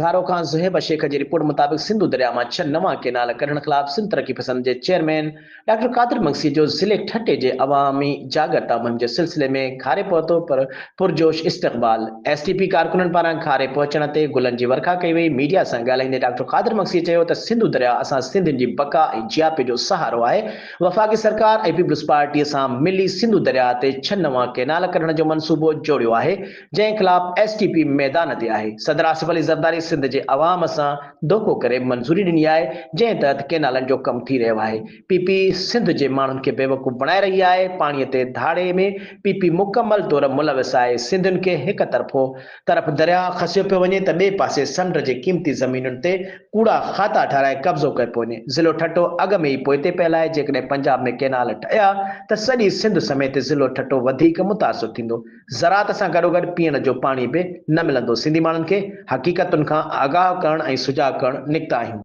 گهارو کان زوهيب شيخ جي رپورٽ مطابق سنڌو درياء مان ڇهه نوان ڪينال ڪڍڻ خلاف سنڌ ترقي پسند جي چيئرمين ڊاڪٽر قادر مگسي جو ضلعي ٺٽي جي عوامي جاڳرتا مهم جي سلسلي ۾ گهاري پهتو پر پرجوش استقبال ايس ٽي پي ڪارڪنن پاران گهاري پهچڻ تي گلن جي ورکا ڪئي وئي ميڊيا سان ڳالهائيندي ڊاڪٽر قادر مگسي چيو ته سنڌو درياء اسان سنڌين جي بقا ۽ جياپي جو سهارو آهي وفاقي سرڪار ۽ پيپلز پارٽي سان ملي سنڌو درياء تي ڇهه نوان ڪينال ڪڍڻ جو منصوبو جوڙيو آهي جنهن خلاف ايس ٽي پي ميدان تي آهي، صدر آصف علي زرداري سنڌ جي عوام سان ڌوڪو ڪري منظوري ڏني آهي، جنهن تحت ڪينالن جو ڪم ٿي رهيو آهي، پي پي سنڌ جي ماڻهن کي بيوقوف بڻائي رهي آهي، پاڻي تي ڌاڙي ۾ پي پي مڪمل طور ملوث آهي، سنڌين کي هڪ طرفو طرف درياهه کسيو پيو وڃي ته ٻئي پاسي سمنڊ جي قيمتي زمينن تي ڪوڙا کاتا ٺهرائي قبضو ڪيو پيو وڃي، ضلعو ٺٽو اڳ ۾ ئي پوئتي پيل آهي، جيڪڏهن پنجاب ۾ ڪينال ٺهيا ته سڄي سنڌ سميت ضلعو ٺٽو وڌيڪ متاثر ٿيندو. زراعت سان گڏوگڏ پيئڻ جو پاڻي به نه ملندو، سنڌي ماڻهن کي حقيقتن کان آگاهه ڪرڻ ۽ سجاڳ ڪرڻ نڪتا آهيون.